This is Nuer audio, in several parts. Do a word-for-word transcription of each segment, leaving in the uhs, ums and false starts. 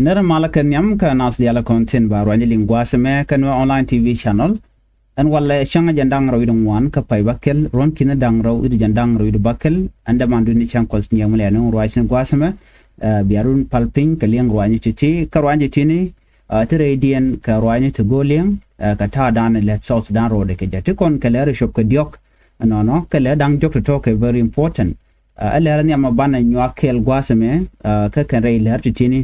Nɛrɛ malä kɛ nhiam kä nath diaal kɔn tin ba ruany liŋ gua̱a̱th ɛmɛ kä Nuer Online T V channel. Ɛn walɛ cäŋ jɛn da̱ŋ rɛw wi̱cdɛ ŋuan kä pay bäkɛl, ruɔ̱n ki̱n da̱ŋ rɛw wi̱cdɛ jɛn da̱ŋ rɛw wi̱cdɛ bäkɛl. Ɛn däman duni cäŋ kuɔth nyiɛŋ mi lɛ nuŋ ruac ni gua̱a̱th ɛmɛ. Ɛ, bia run pal piny kɛ liŋ ruany ti̱ti̱, kä ruany ti̱ti̱ni, ɛ, ti rɛydiɛn kɛ ruany ti go̱o̱r liŋ, ɛ, kɛ ta̱a̱dan lɛ South Sudan ro̱o̱dɛ kɛ jɛ. Ti kɔn kɛ lɛr cop kɛ diɔ̱k, ɛnɔnɔ kɛ lɛr da̱ŋ diɔ̱k ti tɔ̱ kɛ very important. Ɛ, ɛ lɛr nhiam ɛ banɛ nyuak kɛɛl gua̱a̱th ɛmɛ, ɛ, kä kɛn rɛy lɛr ti̱ti̱ni.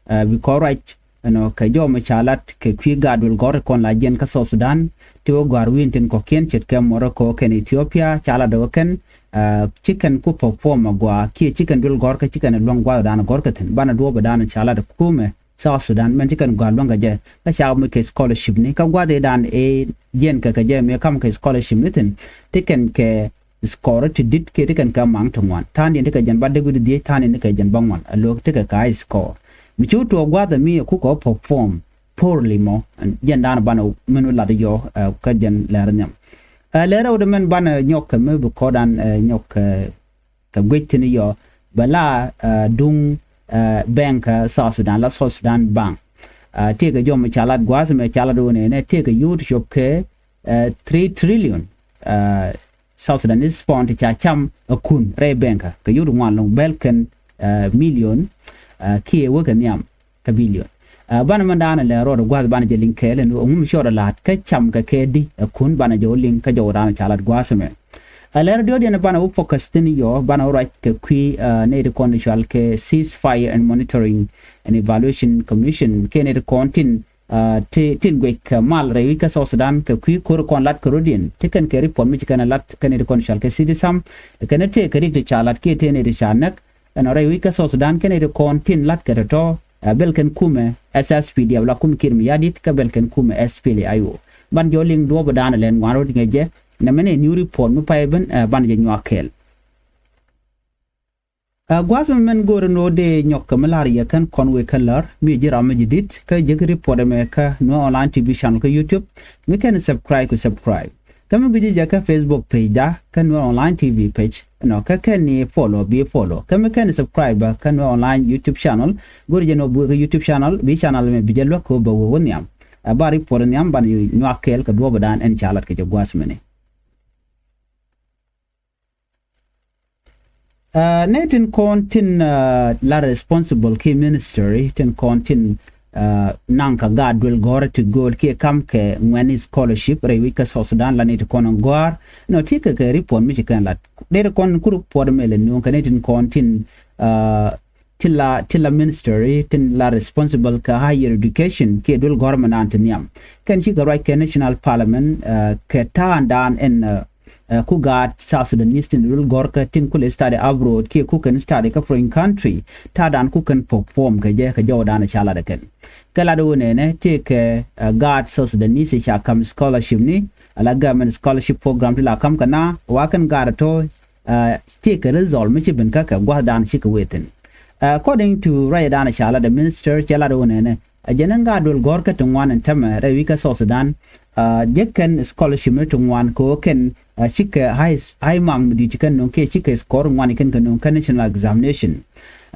Ɛ, bi kɔn ruac ɛnɔ kɛ jɔw mi ca lat kɛ kui̱ gaat duël gɔ̱r ti kɔn la jiɛn kä South Sudan, ti wä gɔ̱a̱r wi̱i̱n tin kɔ̱kiɛn ce̱tkɛ Morocco kɛnɛ Ethiopia, ca lat wä kɛn, ɛ, ci kɛn ku perform a gɔaa kiɛ ci kɛn duël gɔ̱r kä ci kɛn luäŋ gua̱a̱th dan gɔ̱r kä thi̱n. Banɛ duɔ̱ɔ̱p dan ca lat kumɛ South Sudan mɛn ci kɛn gɔ̱a̱r luäŋ kɛ jɛ. Kä ca mi kɛ scholarship ni kä gua̱a̱th dan ɛ jiɛn kɛ kɛ jɛ mi kam kɛ scholarship ni thi̱n, ti kɛn kɛ score ti di̱t kiɛ ti kɛn kɛ maŋ ti ŋuan. Ta̱a̱ndiɛn ti kɛ jɛn ba dek wi̱cdɛ dhieec, ta̱a̱ndiɛn ti kɛ jɛn ba ŋuan. A lo̱k ti kɛ ka score. Mi ci wä tuɔɔk gua̱a̱th ɛmi ɛ kukɛ wä perform poorly mɔ. Jɛn da̱a̱n banɛ min wä lat yɔ, ɛ, kä jɛn lɛr nhiam. Ɛ, lɛr rɛwdɛ mɛn banɛ nyɔk kɛ mi bi kɔdan, ɛ, nyɔk kɛ, kɛ guic thi̱n yɔ. Bɛ la, ɛ, duŋ, ɛ, bank kä South Sudan, la South Sudan Bank. Ɛ, tëëkɛ jɔm ca lat gua̱a̱th ɛmɛ ca lat wä nɛnɛ tëëkɛ yio̱w ti cop kɛ, ɛ, three trillion, ɛ, South Sudanese pound ti ca cam ɛ kun rɛy bɛnkä kɛ yio̱w ti ŋuan lo̱ŋ bɛl kɛn, ɛ, million, ɛ, kiɛ wä kɛ nhiam kɛ billion. Ɛ, banɛ mɛn da̱a̱n ɛ lɛ rɔɔdɛ gua̱a̱th banɛ jɛ liŋ kɛɛl ɛn ɣöö ŋum ciɔɔdɛ la̱a̱t kä cam kɛ kɛ di ɛ kun banɛ jɛ wä liŋ kä jɔw da̱a̱n ca lat gua̱a̱th ɛmɛ. Ɛ lɛr diɔ̱ɔ̱diɛn banɛ wä focus thi̱n yɔ banɛ wä ruac kɛ kui̱, ɛ, nɛy ti kɔn ti cual kɛ Ceasefire and Monitoring and Evaluation Commission kiɛ nɛy ti kɔn tin, ɛ, ti, tin guic kɛ mal rɛy wi̱c kä South Sudan kɛ kui̱ ko̱r kɔn lat kɛ rɔ̱diɛn ti kɛn kɛ report mi ci kɛn ɛ lat kɛn ɛ ti kɔn cɔal kɛ Citizen. Kɛn ɛ tëë kɛ rik ti ca lat kiɛ tëë nɛy ti ca näk ɛn rɛy wi̱c kä South Sudan kɛn ɛ ti kɔn tin lat kɛ tɔ̱tɔ̱, ɛ, bɛl kɛn kumɛ S S P D F la kum Kiir Mayardit kä bɛl kɛn kumɛ S P L A I O. Ban jɔw liŋ duɔ̱ɔ̱p dan ɛ lɛn ŋuan rɔ̱diɛn kɛ jɛ. Nɛ mɛn ɛ new report mi pay ben, ɛ, ban jɛ nyuak kɛɛl. Ɛ, gua̱a̱th ɛmɛ mɛn go̱o̱rä ni ɣöö dee nyɔk kɛ mi la̱r yɛ kɛn kɔn wëë kä lär mi ji̱ ram mi ji̱ di̱t kä jiäk report ɛmɛ kä Nuer Online T V channel kä YouTube. Mi kɛn subscribe kɛ subscribe. Kä mi gui̱ci jɛ kä Facebook page da kä Nuer Online T V page. Nɔ kä kɛn ni follow bi follow. Kä mi kɛn subscribe bä kä Nuer Online YouTube channel. Go̱o̱rä jɛ ni ɣöö buɛ kä YouTube channel bi channel ɛmɛ bi jɛ luäk kɛ ɣöö bɛ wee wä nhiam. Ɛ, ba report nhiam ban nyuak kɛɛl kɛ duɔ̱ɔ̱p dan ɛn ca lat kɛ jɛ gua̱a̱th mɛni. Ɛ, nɛy tin kɔn tin, ɛ, la responsible ki ministry tin kɔn tin, ɛ, naŋ kɛ gaat duël gɔ̱rä ti gööl kiɛ kam kɛ ŋuɛ̈ni scholarship rɛy wi̱c kä South Sudan la nɛy ti kɔn gɔ̱a̱r. Nɔ ti kɛ kɛ report mi ci kɛn lat. Dee ti kɔn ku report mɛ lɛ nuɔ̱ŋ kɛ nɛy tin kɔn tin, ɛ, tin la, tin la ministry tin la responsible kɛ higher education kiɛ duël gɔ̱rä mɛ naan ti nhiam. Kɛn cikɛ ruac kɛ National Parliament, ɛ, kɛ ta̱a̱ndan ɛn, ɛ, ɛ, ku gaat South Sudanese tin duël gɔ̱rkä tin ku lɛ study abroad kiɛ ku kɛn study kä foreign country. Ta̱a̱dan ku kɛn perform kɛ jɛ kɛ jɔwdan ca lat ɛ kɛn. Kɛ lat ɛ wä nɛnɛ tëëkɛ, ɛ, gaat South Sudanese ca kam scholarship ni, ala government scholarship program ti la kam kɛ na wa kɛn gaat ɛ tɔ̱, ɛ, tëëkɛ result mi ci ben kä kɛ gua̱thdan cikɛ wee thi̱n. Ɛ, according to ruacdan ca lat ɛ minister cɛ lat ɛ wä nɛnɛ. Ɛ jɛn ɛn gaat duël gɔ̱rkä ti ŋuan ɛn tämɛ rɛy wi̱c kä South Sudan. Ɛ, jek kɛn scholarship ni ti ŋuan kɛ ɣöö kɛn, ɛ, cikɛ high, high mark mi di̱i̱t ci kɛn nöŋ kiɛ cikɛ score ŋuan ci kɛn kɛ nöŋ kä national examination.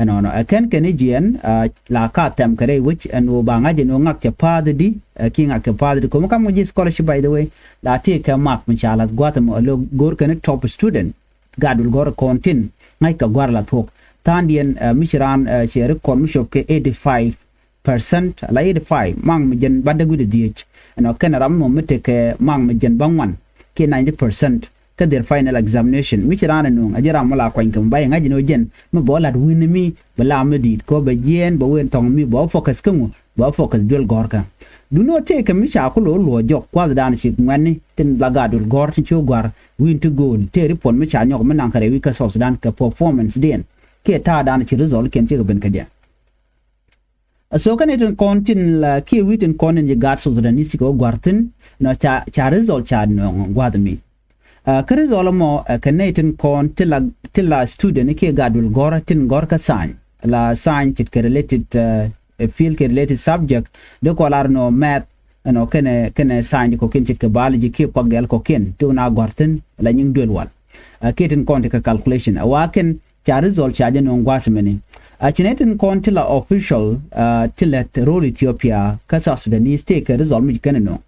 Ɛnɔnɔ ɛ kɛn kɛn i̱ jiɛn, ɛ, la ka thɛm kɛ rɛy wec ɛn ɣöö ba ŋa̱c ɛn ɣöö ŋak cɛ pa̱a̱th i̱di, ɛ, kiɛ ŋak cɛ pa̱a̱th i̱di ko̱mi kam ŋäc ji̱ scholarship by the way. La tëëkɛ mark mi ca la̱th gua̱a̱th ɛmɔ ɛ lo̱ go̱o̱r kɛn i̱ top student. Gaat duël gɔ̱rä kɔn tin ŋa̱ckɛ gua̱r la thuɔ̱k. Tha̱a̱ŋdiɛn, ɛ, mi ci raan, ɛ, cɛ record mi cop kɛ eighty five percent, ala eighty five, mark mi jɛn ba däk wi̱cdɛ dhieec. Ɛnɔ kɛn ram mɔ mi tekɛ mark mi jɛn ba ŋuan kiɛ ninety percent kä their final examination. Mi ci raan ɛ nuɔ̱ŋ ɛ ji̱ ram mi la kuany kɛ mi ba yɛ ŋa̱c ɛn ɣöö jɛn mi bɛ wä la̱t wi̱n mi bɛ la mi di̱i̱t kɛ ɣöö bɛ jiɛɛn bɛ wëë ɛn thɔ̱ŋ mi bɛ wä focus kä ŋu, bɛ wä focus duël gɔ̱rkä. Duundɛ ɣöö tëëkɛ mi ca ku lo̱o̱ luɔ̱ɔ̱c jɔk kua̱thdan ci ŋuɛ̈tni tin la gaat duël gɔ̱r tin ci wä gua̱r wi̱i̱n ti gööl tëë report mi ca nyɔk mi naŋ kɛ rɛy wi̱c kä South Sudan kɛ performance diɛn kiɛ ta̱a̱dan ci result kiɛn cikɛ ben kä jɛ. Ɛ, so kä nɛy tin kɔn tin la kiɛ wi̱i̱ tin kɔn tin ci gaat South Sudanese cikɛ wä gua̱r thi̱n nɔ ca, ca result ca nɔŋ gua̱th mi. Ɛ, kä result ɛmɔ, ɛ, kɛ nɛy tin kɔn ti la, ti la student kiɛ gaat duël gɔ̱r tin gɔ̱r kä science, la science ce̱tkɛ related, ɛ, field kɛ related subject, dee kɔ lar nɔ math, ɛnɔ kɛnɛ, kɛnɛ science kɔ̱kiɛn ce̱tkɛ biology kiɛ kuak diaal kɔ̱kiɛn ti wä na gɔ̱r thi̱n la nyiŋ duël wal. Ɛ, kiɛ tin kɔn ti kɛ calculation ɛ wa kɛn ca result ca jɛ nöŋ gua̱a̱th mɛni. A ci nɛ tin kɔn ti la official, a, ti lät rol Ethiopia kä South Sudanese tëëkɛ result mi ci kɛn ɛ nöŋ.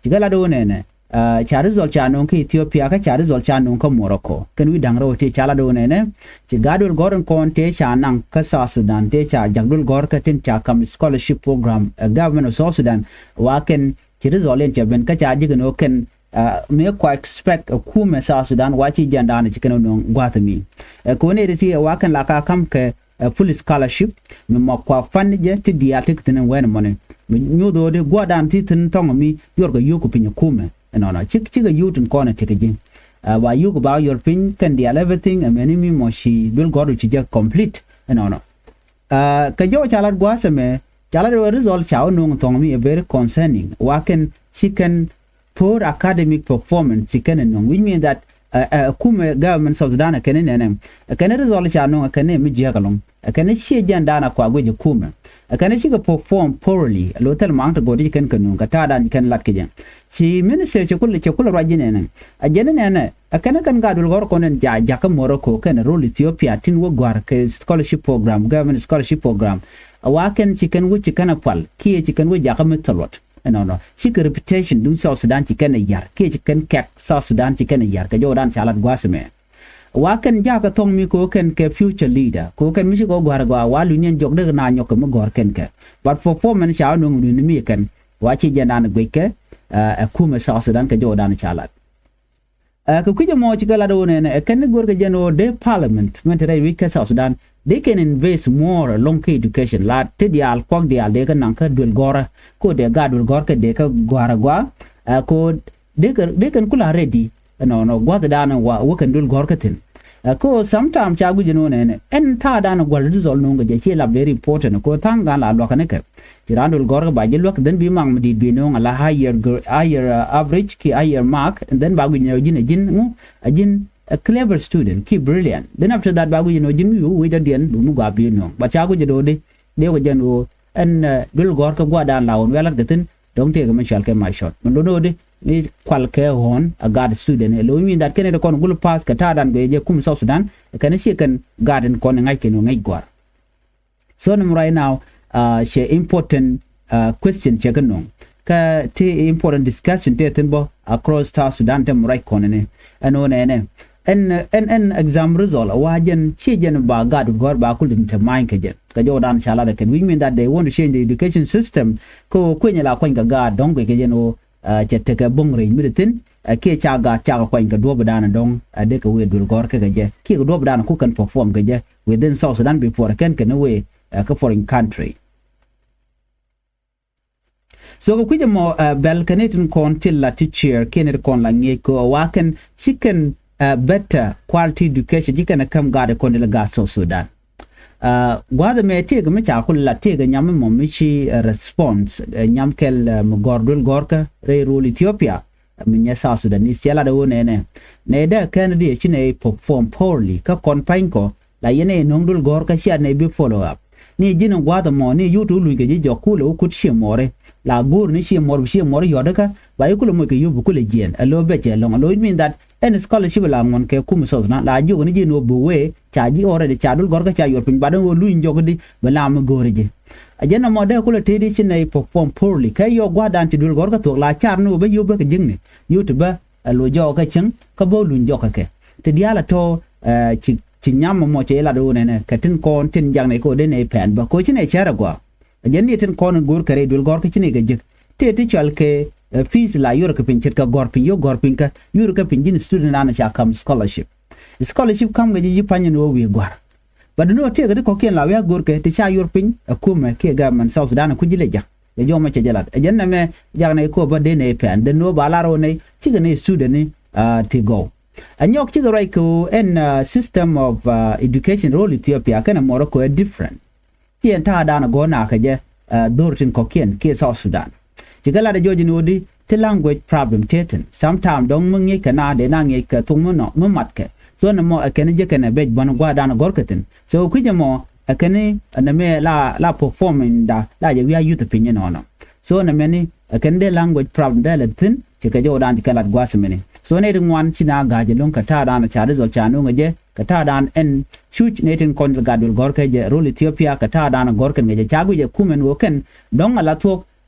Ci kɛ lat ɣöö nɛnɛ, a, ca result ca nöŋ kä Ethiopia kä ca result ca nöŋ kä Morocco. Kɛn wi̱i̱ da̱ŋ rɛw tëë ca lat ɣöö nɛnɛ, ci gaat duel gɔ̱r in kɔn tëë ca naŋ kä South Sudan, tëë ca jak duel gɔ̱r kä tin ca kam scholarship program, ɛ, government of South Sudan. Wa kɛn ci result in cɛ ben kä ca ji̱ kɛn ɣöö kɛn, a, mëë kua expect ɛ kumɛ South Sudan wa ci jɛn da̱a̱n ci kɛn ɣöö nöŋ gua̱th mi. Ɛ, kɛ ɣöö nɛy ti ti ɛ wa kɛn la ka kam kɛ, ɛ, full scholarship, mi mɔ kua fund jɛ ti diaal ti kɛ thi̱n in wɛn mɔni. Mi nyuuth ɣöö di gua̱dan ti thi̱n thɔŋ mi yuɔr kɛ yio̱k kɛ piny ɛ kumɛ. Ɛnɔnɔ. Cik, cikɛ yio̱k tin kɔn ɛ tekɛ ji̱. Ɛ, ba yio̱k ba yuɔr piny kɛn diaal everything, ɛ mɛni mi mɔ ci duel gɔ̱r du ci jɛ complete. Ɛnɔnɔ. Ɛ, kɛ jɔw ca lat gua̱a̱th ɛmɛ, ca lat ɣöö result ca wä no̱o̱ŋ thɔŋ mi ɛ very concerning. Wa kɛn ci kɛn poor academic performance ci kɛn ɛ no̱o̱ŋ, which means that, ɛ, ɛ, kumɛ government South Sudan ɛ kɛn ɛ nɛnɛ. Ɛ kɛn ɛ result ca no̱o̱ŋ ɛ kɛn ɛ mi jiääk ɛlɔ̱ŋ. Ɛ kɛn ɛ ciɛ jɛn da̱a̱n a kua guic ɛ kumɛ. Ɛ kɛn ɛ cikɛ perform poorly. Lo thil maŋ ti go̱o̱r ti ci kɛn kɛ no̱o̱ŋ kɛ ta̱a̱ da̱a̱n ci kɛn lat kɛ jɛ. Ci minister ci kulɛ, ci kulɛ ruac ji̱ nɛnɛ. Ɛ jɛn ɛ nɛnɛ. Ɛ kɛn ɛ kɛn gaat duel gɔ̱r kɔn ɛn ja, jakä Morocco kɛn ɛ rol Ethiopia tin wä gua̱r kɛ scholarship program, government scholarship program. Ɛ wa kɛn ci kɛn wä ci kɛn ɛ pual kiɛ ci kɛn wä jakä mi thil luɔt. Ɛnɔnɔ. Cikɛ reputation duŋ South Sudan ci kɛn ɛ yar kiɛ ci kɛn kɛk South Sudan ci kɛn ɛ yar kɛ jɔwdan ca lat gua̱a̱th ɛmɛ. Wa kɛn jakä thɔŋ mi kɛ ɣöö kɛn kɛ future leader kɛ ɣöö kɛn mi cikɛ wä gua̱r ɛ gɔaa wa luny ɛn jɔk dee kɛ na nyɔk kɛ mi gɔ̱r kɛn kɛ. But performance ca wä nöŋ luny ni mi kɛn wa ci jɛn dan guic kɛ, ɛ, ɛ kumɛ South Sudan kɛ jɔwdan ca lat. Ɛ, kɛ kui̱c ɛmɔ cikɛ lat ɣöö nɛnɛ ɛ kɛn ni go̱rkɛ jɛn ɣöö dee parliament mɛn te rɛy wi̱c kä South Sudan dee kɛn invest more ɛlɔ̱ŋ kä education la ti diaal kuak diaal dee kɛ naŋ kä duel gɔ̱rä. Kɛ ɣöö dee gaat duel gɔ̱rkɛ dee kɛ gua̱a̱r ɛ gɔaa. Ɛ, kɛ ɣöö dee kɛ, dee kɛn kula ready. Ɛnɔnɔ gua̱thdan wa wä kɛn duel gɔ̱rkä thi̱n. Ɛ, kɛ ɣöö sometime ca guic ɛn ɣöö nɛnɛ ɛn ta̱a̱dan gua̱l result no̱o̱ŋ kɛ jɛ ci la very important kɛ ɣöö tha̱a̱ŋ gan la luakä ni kɛ. Ci raan duel gɔ̱rkä ba ji̱ luäk, then bi maŋ mi di̱i̱t bi no̱o̱ŋ ala higher gr-, higher, uh, average kiɛ higher mark, and then ba guic nɛ ɣöö ji̱n ɛ ji̱n ŋu, ɛ ji̱n a clever student kiɛ brilliant. Then after that ba guic nɛ ɣöö ji̱n mi wi̱i̱ wi̱i̱ dɔ̱diɛn bi mi gɔaa bi no̱o̱ŋ. But ca guic ɛ do̱o̱di dee kɛ jɛn ɣöö ɛn, ɛ, duel gɔ̱rkä gua̱dan la ɣöö wialat kɛ thi̱n dɔ̱ŋ tëëkɛ mi cɔal kɛ my shot. Min lo̱n ɣöödi mi kual kɛ ɣɔ̱ɔ̱n a gaat student ɛ lo̱ mi that kɛn ɛ ti kɔn gul pass kɛ ta̱a̱dan guic jɛ kum South Sudan kɛn ɛ ciɛ kɛn gaat in kɔn ɛ ŋa̱c kɛn ɣöö ŋäc gua̱r. So ni mi right now, uh, cɛ important, uh, question cɛ kɛ no̱o̱ŋ. Kä ti important discussion tëë thi̱n bä across South Sudan tɛ mi right kɔn ni. Ɛn ɣöö nɛnɛ. Ɛn, ɛn, ɛn exam result wa jɛn ci jɛn ba gaat gɔ̱r ba kul tin te ma̱a̱ny kɛ jɛ. Kɛ jɔwdan ca lat ɛ kɛn. Which mean that they want to change the education system. Kɛ ɣöö kueny la kuany kɛ gaat dɔ̱ŋ guic kɛ jɛn ɣöö, uh, cɛ tekɛ bo̱ŋ rɛy mi ti thi̱n. Uh, kiɛ ca gaat cakɛ kuany kɛ duɔ̱ɔ̱pdan dɔ̱ŋ. Uh, dee kɛ wëë duel gɔ̱r kɛ kɛ jɛ. Kiɛ kɛ duɔ̱ɔ̱pdan ku kɛn perform kɛ jɛ within South Sudan before kɛn kɛn wëë, uh, kä foreign country. So kɛ kui̱c ɛmɔ, uh, bɛl kɛ ni tin kɔn ti la ti chair kiɛ ni ti kɔn la ŋi̱eec kɛ ɣöö wa kɛn ci kɛn, uh, better quality education ci kɛn ɛ käm gaat ɛ kɔn ti la gaat South Sudan. Uh, gua̱a̱th ɛmɛ tëëkɛ mi ca kul la tëëkɛ nyam ɛmɔ mi ci, uh, response, uh, nyam kɛl, uh, mi gɔ̱r duel gɔ̱rkä rɛy rol Ethiopia. Mi nyɛ South Sudan ni ciɛ lat ɛ ɣöö nɛnɛ nɛ dee kɛn di ɛ ci nɛ perform poorly kä kɔn pa̱ny kɔ. La yɛn ɛ no̱o̱ŋ duel gɔ̱rkä cia nɛ bi follow up. Ni ji̱n in gua̱a̱th ɛmɔ ni yut wä luny kɛ ji̱ jɔk kulɛ wä kut ciɛ mɔri. La go̱o̱r ni ciɛ mɔri bi ciɛ mɔri yɔ̱t kä ba yi kulɛ moc kɛ yop bi kulɛ jiɛn ɛ lo̱ bɛ cɛ lɔ̱ŋ ɛ lo̱. It mean that ɛn scholarship la ŋuɔ̱n kɛ kum South Sudan la jiök ni ji̱n wä bi wee ca ji̱ already ca duel gɔ̱rkä ca yuɔr piny ba dee wä luny jɔk di bi la mi go̱o̱ri ji̱. A jɛn ɛmɔ dee kulɛ tëëdi ci nɛ perform poorly kɛ yɔk gua̱a̱dan ci duel gɔ̱rkä thuɔ̱k la car ni wä bä yop bä kɛ ji̱kni. Yop ti bä ɛ lo̱ jɔk kä cieŋ kä bä luny jɔk kä kɛ ti diaal ɛ tɔ̱, ɛ, ci, ci nyam ɛmɔ cɛ ilat ɣöö nɛnɛ kɛ tin kɔn tin jak nɛ kɛ ɣöö dee nɛ pɛn bä kɛ ɣöö ci nɛ cär ɛ gɔaa. Ɛ jɛn ni tin kɔn in go̱o̱r kɛ rɛy duel gɔ̱rkä ci nɛ kɛ ji̱k tëë ti cɔal kɛ, ɛ, fees la yuɔr kɛ piny ce̱tkɛ gɔ̱r piny yo̱k gɔ̱r piny kä yuɔr kɛ piny ji̱n student dan ca kam scholarship. Scholarship kam kɛ ji̱ ji̱ pa̱ny in ɣöö wi̱i̱ gɔ̱a̱r. But ni ɣöö tëëkɛ ti kɔ̱kiɛn la wi̱i̱ a go̱o̱r kɛ ti ca yuɔr piny ɛ kumɛ kiɛ government South Sudan ɛ kui̱ ji̱ lɛ ja̱k. Ɛ jɔmɔ cɛ jɛ lat ɛ jɛn nɛmɛ. Jak nɛ kɔ bä dee nɛ pɛn dee ni ɣöö ba lar ɣöö nɛ cikɛ nɛ student ni, ah, ti gɔw. Ɛ nyɔk cikɛ ruac kɛ ɣöö ɛn, ah, system of, ah, education rol Ethiopia kɛnɛ Morocco ɛ different. Ci ɛn ta̱a̱ dan gɔ̱r nakä jɛ, ah, dhor tin kɔ̱kiɛn kiɛ South Sudan. Ci kɛ lat ɛ jɔc in ɣöö di ti language problem tëë thi̱n. Sometime dɔ̱ŋ mi ŋi̱eec kɛ na dee na ŋi̱eec kɛ thok mi nɔ mi matkɛ. So nɛmɔ ɛ kɛn jɛ kɛn ɛ bec buɔ̱n gua̱a̱r dan gɔ̱r kɛ thi̱n. So kui̱c ɛmɔ ɛ kɛn ɛ nɛmɛ la, la performing da la jɛ wi̱i̱ a youth piny inɔnɔ. So nɛmɛ ni ɛ kɛn dee language problem dee lɛ thi̱n. Ci kɛ jɔw dan ci kɛ lat gua̱a̱th mini. So nɛ ti ŋuan ci na ga̱a̱c ɛlɔ̱ŋ kɛ ta̱a̱ dan ca result ca no̱ŋ ɛ jɛ. kɛ ta̱a̱dan ɛn cuc ni tin kɔn gat duël gɔ̱rkɛ jɛ rol Ethiopia kɛ ta̱a̱dan gɔ̱rkɛn kɛ jɛ ca guic ɛ kumɛn ɣöö kɛn dɔ̱ŋ ala thuɔ̱k,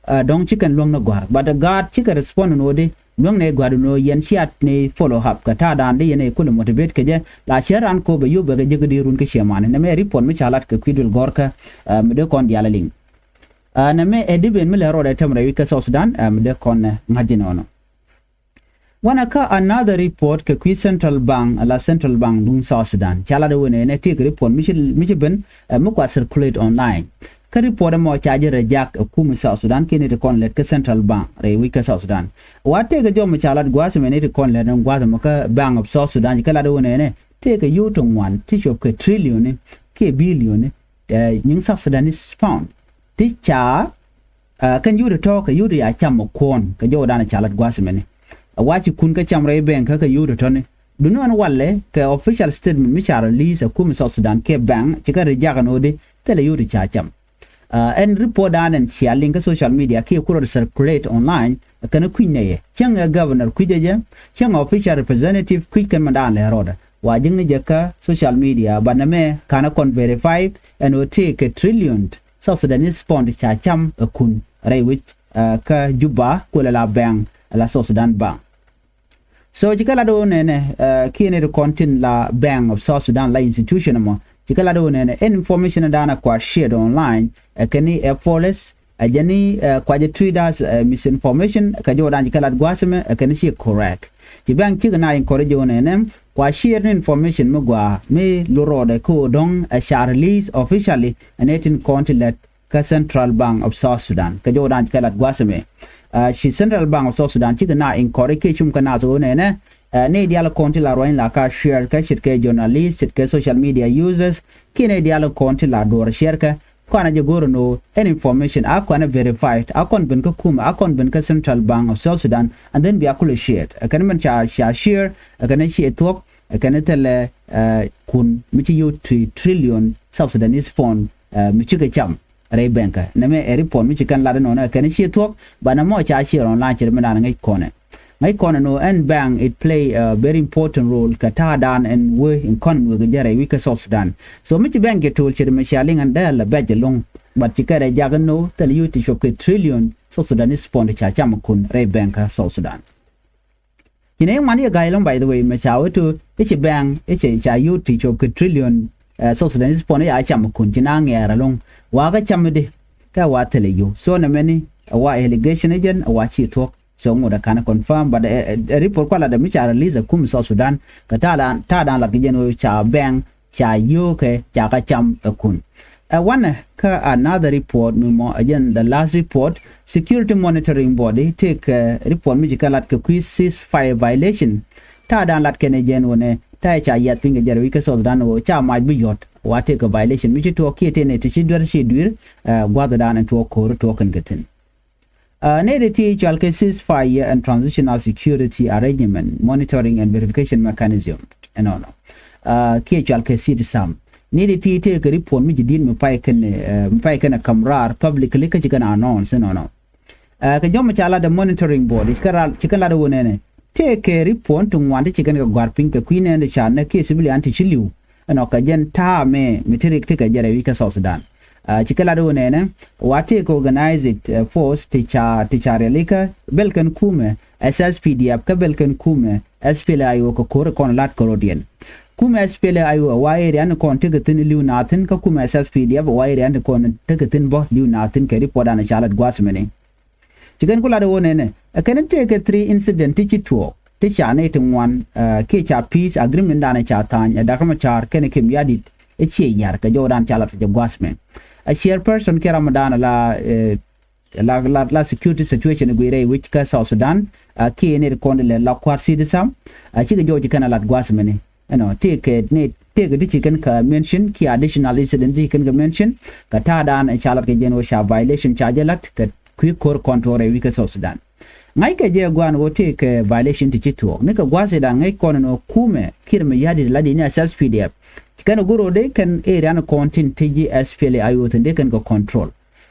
dɔ̱ŋ ci kɛn luäŋ ni gɔ̱a̱r, but gaat cikɛ respond ni ɣöö di luäŋ ni gɔ̱a̱r ni ɣöö yɛn ciat ni follow up kɛ ta̱a̱dan di yɛn ɛ kulɛ motivate kɛ jɛ la cär ran kop ɛ yop ɛ kɛ jek di run kä ciɛ mani. Nɛmɛ report mi ca lat kɛ kui̱ duël gɔ̱rkä mi dee kɔn diaal ɛ liŋ. Nɛmɛ ɛ di ben mi lɛ rɔɔdɛ tɛm rɛy wi̱c kä South Sudan mi dee kɔn ŋa̱c jɛ nɔnɔ. Wanɛ kä another report kɛ kui̱ Central Bank, la Central Bank duŋ South Sudan ca lat ɛ wä nɛnɛ tëëk report mi ci ben mi kua circulate online. Kä report ɛmɔ ca jɛ reject ɛ kum South Sudan kiɛ ni ti kɔn lɛt kä Central Bank rɛy wi̱c kä South Sudan. Wa tëëk ɛ jɔm ca lat gua̱a̱th ɛmɛ ni ti kɔn lɛt ni gua̱a̱th ɛmɔ kä Bank of South Sudan ci kä lat ɛ wä nɛnɛ tëëk ɛ yio̱w ti ŋuan ti cop kɛ trillion kiɛ billion nyiŋ South Sudanese pound ti ca kɛn yio̱w ti tɔ̱ kɛ yio̱w ti ya cam ɛ kuɔ̱n kɛ jɔwdan ca lat gua̱a̱th ɛmɛni. Wa ci kun kä cam rɛy bank kä kɛ yio̱w ti tɔ̱ni duŋni ɣän walɛ kɛ official statement mi ca release ɛ kum South Sudan kiɛ bank ci kä reject ɛn ɣöö di thilɛ yio̱w ti ca cam. Ɛn report dan ɛn cia liŋ kä social media kiɛ kulɛ circulate online kɛn kui̱ny nɛyɛ cäŋ ɛ governor kui̱cä jɛ cäŋ official representative kui̱c kɛn mɛ dan lɛ rɔɔdɛ wa ji̱ŋni jɛ kä social media banɛ mɛ ka̱n ɛ kɔn verify ɛn ɣöö tëëkɛ trillion South Sudanese pound ca cam ɛ kun rɛy wi̱c kä Juba kuëlɛ la bank la South Sudan Bank. So ci kɛ lat ɣöö nɛnɛ kiɛ ni ti kɔn tin la Bank of South Sudan la institution ɛmɔ ci kɛ lat ɣöö nɛnɛ ɛn information dan ɛ kua shared online ɛ kɛn ni ɛ police ɛ jɛn ni kua jɛ treat as misinformation kɛ jɔwdan ci kɛ lat gua̱a̱th ɛmɛ ɛ kɛn ni ci correct. Ci bank cikɛ na encourage ɣöö nɛnɛ kua share ni information mi gɔaa mi lo rɔɔdɛ kä ɣöö dɔ̱ŋ ɛ ca release officially ɛ ni tin kɔn ti lɛt kä Central Bank of South Sudan kɛ jɔwdan ci kɛ lat gua̱a̱th ɛmɛ. Ci Central Bank of South Sudan cikɛ na encourage kiɛ cum kɛ nath ɣöö nɛnɛ ni diaal kɔn ti la ruany la ka share kä ce̱tkɛ journalist ce̱tkɛ social media users kiɛ ni diaal kɔn ti la duɔr share kɛ kɔn a jɛ go̱r ɛn ɣöö ɛn information a kɔn a verified a kɔn ben kä kumɛ a kɔn ben kä Central Bank of South Sudan and then bia kulɛ shared ɛ kɛn mɛn ca ca share ɛ kɛn ci thuɔ̱k ɛ kɛn thilɛ kun mi ci yio̱w ti trillion South Sudanese pound mi cikɛ cam rɛy bɛŋkä. Nɛmɛ ɛ report mi ci kɛn lat inɔnɔ ɛ kɛn ci thuɔ̱k banɛ mɔ ca share online cɛ mi dan ŋäc kɔnɛ. Ŋäc kɔnɛ nɔ ɛn bank it play a very important role kɛ ta̱a̱dan ɛn wee economy wek jɛ rɛy wi̱c kä South Sudan. So mi ci bank jɛ to̱l cɛ mi cia liŋ ɛn dɛɛl ɛ bɛc ɛlɔ̱ŋ but ci kɛ rɛy jak ɛn nɔ thil yio̱w ti cop kɛ trillion South Sudanese pound ca cam kun rɛy bɛŋkä South Sudan. Ci nɛ iŋuan i̱ ga̱a̱c ɛlɔ̱ŋ by the way mɛ ca wee to i̱ ci bank i̱ ci ca yio̱w ti cop kɛ trillion South Sudanese pound i̱ ca cam kun ci na ŋɛɛr ɛlɔ̱ŋ. Wakä cam i̱di kɛ wa thilɛ yio̱w so nɛmɛni ɛ wa allegation i̱ jɛn ɛ wa ci thuɔ̱k. So ŋot ɛ ka̱n confirm but ɛ report kua lat ɛ mi ca release ɛ kum South Sudan kɛ ta̱a̱dan lat kɛ jɛn ɣöö ca bank ca yio̱o̱kɛ ca kɛ cam ɛ kun. Ɛ wanɛ kä another report mi mɔ ɛ jɛn the last report security monitoring body tëëkɛ report mi ci kɛ lat kɛ kui̱ ceasefire violation. Ta̱a̱dan lat kɛn ɛ jɛn ɣöö nɛ ta̱a̱ ca yiath piny kɛ jɛn rɛy wi̱c kä South Sudan ɣöö ca mac bi yɔ̱t wa tëëkɛ violation mi ci tuɔɔk kiɛ tëë nɛ ti ci duer ci dui̱r gua̱thdan ɛ tuɔɔk ko̱r tuɔɔk kɛn kɛ thi̱n. Nɛy ti ti cual kɛ ceasefire and transitional security arrangement monitoring and verification mechanism ɛnɔnɔ. Kiɛ cual kɛ CITESAM nɛy ti ti tëëkɛ report mi ci di̱t mi pay kɛn mi pay kɛn ɛ ka̱m raar publicly kä ci kɛn announce ɛnɔnɔ. Kɛ jɔmɛ ca lat ɛ monitoring board ci kɛn lat ɛ wä nɛnɛ tëëkɛ report ti ŋuan ti ci kɛn kɛ gɔ̱a̱r piny kɛ kui̱ nɛn ti ca näk kiɛ civilian ti ci li̱w. Ɛnɔ kɛ jɛn ta̱a̱ mɛ mi ti rik ti kɛ jɛ rɛy wi̱c kä South Sudan. Ci kɛ lat ɣöö nɛnɛ wa tëëkɛ organized force ti ca ti ca rialikä bɛl kɛn kumɛ SSPDF kä bɛl kɛn kumɛ SPLA-IO kɛ ko̱r kɔn lat kɛ rɔ̱diɛn. Kumɛ SPLA-IO ɛ wa area ni kɔn tekɛ thi̱n li̱w na thi̱n kä kumɛ SSPDF ɛ wa area ni kɔn tekɛ thi̱n bä li̱w na thi̱n kɛ report an ca lat gua̱a̱th mɛni. Ci kɛn ku lat ɛ ɣöö nɛnɛ ɛ kɛn tëëkɛ three incident ti ci tuɔɔk ti ca nɛy ti ŋuan kiɛ ca peace agreement dan ca tha̱a̱ny ɛ Dak Macar kɛnɛ Kiir Mayardit. Ɛ ciɛ yar kɛ jɔwdan ca lat kɛ jɛ gua̱a̱th mɛ ɛ chairperson kiɛ ram dan la la la security situation guiy rɛy wi̱c kä South Sudan. Kiɛ nɛy ti kɔn lɛ la kua̱r CITESAM. Cikɛ jɔw ci kɛn a lat gua̱a̱th mɛni. Ɛnɔ tëëkɛ nɛy tëëkɛ ti ci kɛn kɛ mention kiɛ additional incident ti ci kɛn kɛ mention kɛ ta̱a̱dan ca lat kɛ jɛn wä ca violation ca jɛ lat kɛ kui̱ ko̱r kɔn tuɔɔk rɛy wi̱c kä South Sudan. Ŋa̱ckɛ jɛ gua̱a̱n ɣöö tëëkɛ violation ti ci tuɔɔk nikɛ gua̱a̱th idan ŋäc kɔn ɛn ɣöö kumɛ Kiir Mayardit la di ni SSPDF. Kɛn ɛ go̱r ɣöö dee kɛn area ni kɔn tin ti ji̱ SPLA-IO thi̱n dee kɛn kɛ control.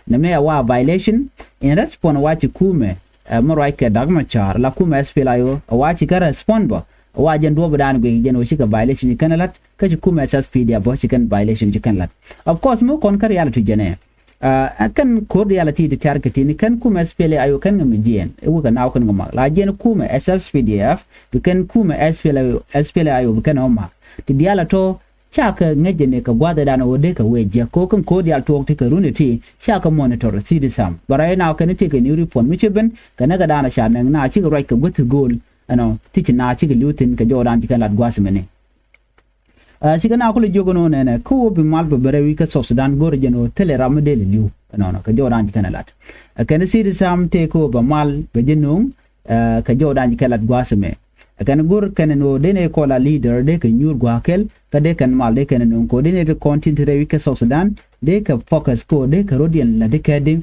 Nɛmɛ ɛ wa violation in response wa ci kumɛ ɛ mi ruac kɛ Dak Macar la kumɛ SPLA-IO ɛ wa ci kɛ respond bä. Wa jɛn duɔ̱ɔ̱p dan guic jɛn ɣöö cikɛ violation ci kɛn la̱t, kä ci kumɛ S S P D F bä ci kɛn violation ci kɛn la̱t. Of course mi kɔn kä reality jɛn ɛ, ɛ kɛn ko̱r reality ti tiar kɛ ti ni kɛn kumɛ S P L A I O kɛn ŋɛ mi jiɛɛn i̱ wekɛ naaw kɛn ŋɛ mak la jiɛn kumɛ S S P D F bi kɛn kumɛ S P L A I O, S P L A I O bi kɛn ɛ mak. Ti diaal a tɔ cakɛ ŋäc jɛ ni kɛ gua̱thɛ dan ɣöö dee kɛ wee jiäk kɛ ɣöö kɛn ko̱r diaal tuɔɔk ti kɛ run iti cakɛ monitor city sam. Bɛ rɔy naaw kɛn ti kɛ new report mi ci ben kɛ näkɛ dan a ca nɛŋ naaw cikɛ ruac kɛ guäth ti go̱o̱l. Ɛnɔ ti ci naaw cikɛ li̱w thi̱n kɛ jɔɔdan ci kɛn lat gua̱a̱th mɛni. Ɛ cikɛ naaw kulɛ jiök ɛn ɣöö nɛnɛ kä ɣöö bi mal bɛ bɛ rɛy wi̱c kä South Sudan go̱rɛ jɛn ɣöö thilɛ ram mi dee lɛ li̱w ɛnɔnɔ kɛ jɔɔdan ci kɛn ɛ lat. Ɛ kɛn city sam tëë kä ɣöö bɛ mal bɛ jɛ nöŋ. Ɛ kɛ jɔɔdan ci kɛn lat gua̱a̱th mɛ. Ɛ kɛn go̱r kɛn ɛn ɣöö dee nɛ kɔn la leader dee kɛ nyuur gua̱a̱th kɛl kä dee kɛn mal dee kɛn ɛ nöŋ kɛ ɣöö dee nɛ ti kɔn tin ti rɛy wi̱c kä South Sudan dee kɛ focus kä ɣöö dee kɛ rɔ̱diɛn la dee kɛ di.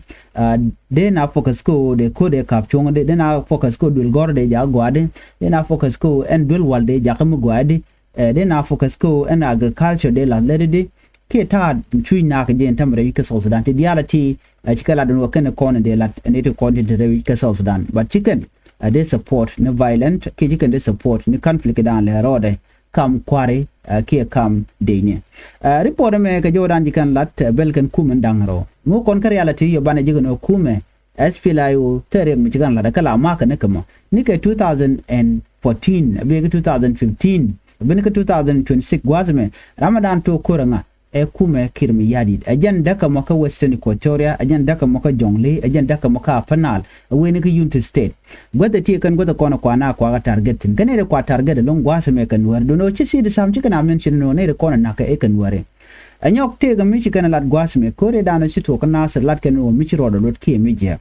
Dee na focus kä ɣöö dee ko̱r dee ka̱p cuɔ̱ŋ di dee na focus kä ɣöö duël gɔ̱r dee jakä gɔaa di. Dee na focus kä ɣöö ɛn duël wal dee jakä mi gɔaa di. Ɛ dee na focus kä ɣöö ɛn agriculture dee lath lät di. Kiɛ ta̱a̱ cuc nakä jɛ ɛn tämɛ rɛy wi̱c kä South Sudan ti diaal a ti. Ɛ cikɛ lat ɛn ɣöö kɛn kɔn in dee lat ɛn iti kɔn tin ti rɛy wi̱c kä South Sudan but cikɛn ɛ dee support ni violent kiɛ cikɛn dee support ni conflict dan lɛ rɔɔdɛ. Kam kua̱ri ɛ kiɛ kam dee ni. Ɛ report ɛmɛ kɛ jɔɔdan ci kɛn lat ɛ bel kɛn kumɛ in da̱ŋ rɛw mi kɔn kä reality yɛ banɛ jikɛ nɔ kumɛ. S P L A I O thɛɛr riɛk mi ci kɛn lat ɛ kɛ la makä ni kɛ mɔ ni kɛ two thousand and fourteen ɛ bikɛ two thousand fifteen ɛ bi ni kɛ two thousand twenty six gua̱a̱th ɛmɛ. Ramadan tuɔɔk ko̱r ɛŋa ɛ kumɛ Kiir Mayardit ɛ jɛn däkä mɔ kä Western Equatoria ɛ jɛn däkä mɔ kä Jonglei ɛ jɛn däkä mɔ kä Upper Nile ɛ wen kä Unity State. Guäth ɛ ti kɛn guäth ɛ kɔn ɛ kua na kua kä target thi̱n kä nɛy ri kua target ɛlɔ̱ŋ gua̱a̱th ɛmɛ kɛ Nuääri duundɛ ɣöö ci city sam ci kɛn a mention ɛn ɣöö nɛy ri kɔn ɛ nakä ɛ kɛ Nuääri. Ɛ nyɔk tëëk ɛ mi ci kɛn ɛ lat gua̱a̱th ɛmɛ ko̱r ëëdan ɛ ci tuɔɔk kä Nasir lat kɛn ɣöö mi ci rɔɔdɛ luɔt kiɛ mi jiääk.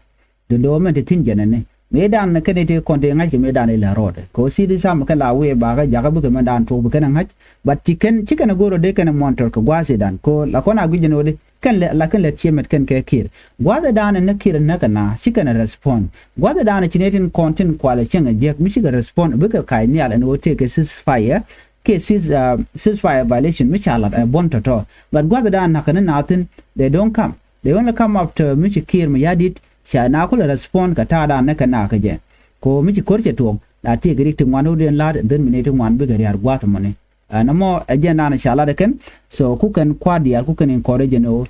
Duundɛ ɣöö mɛn te thi̱n jɛn ɛni mëëdan kɛn iti kɔn te ŋa̱ckɛ mëëdan ila rɔɔdɛ kɛ ɣöö city sam kɛn la wee bakä jakä bikɛ mɛndan tuɔɔk bi kɛn ɛ ŋa̱c. But ci kɛn ci kɛn ɛ go̱r ɣöö dee kɛn ɛ monitor kɛ gua̱a̱th ëëdan kɛ ɣöö la kɔn a gui̱c jɛn ɣöö di kɛn lɛ la kɛn lɛ ciɛ mɛt kɛn kɛ Kiir. Gua̱a̱th ëëdan ɛn ni Kiir näk kɛ na ci kɛn ɛ respond. Gua̱a̱th ëëdan ci nɛy tin kɔn tin kualɛ cieŋ ɛ jiäk mi cikɛ respond bikɛ ka̱c nhial ɛn ɣöö tëëkɛ ceasefire. Kiɛ cease, uh, ceasefire violation mi ca lat ɛ buɔ̱n tɔ̱tɔ̱. But gua̱a̱th ëëdan näk kɛ ni na thi̱n they don't come. They only come after mi ci Kiir Mayardit ca na kulɛ respond kɛ ta̱a̱dan ni kɛ na kä jɛ. Kɛ ɣöö mi ci ko̱r cɛ tuɔɔk la tëëkɛ rik ti ŋuan wä diɛn la̱t dhön mi ni ti ŋuan bikɛ ria̱r gua̱a̱th mɔni. Ɛn ɛmɔ ɛ jɛn dan ca lat ɛ kɛn. So ku kɛn kua̱r diaal ku kɛn in kɔrɛ jɛn ɣöö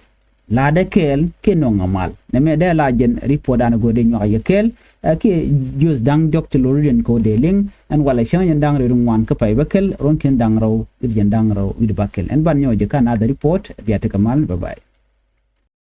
la̱tdɛ kɛɛl kiɛ nöŋ ɛ mal nɛ mɛ dee la jɛn report dan ɛ go̱o̱r dee nyuak ɛ yɛ kɛɛl. Ɛ kiɛ jiöth da̱ŋ diɔ̱k ti lo̱r riɛn kɛ ɣöö dee liŋ ɛn walɛ cäŋ jɛn da̱ŋ rɛw ri ŋuan kä pay bä kɛl ruɔ̱n kiɛn da̱ŋ rɛw wi̱cdɛ jɛn da̱ŋ rɛw wi̱cdɛ bä kɛl ɛn ban nyɔɔc jɛ kä another report. Bia tekɛ mal, bye bye.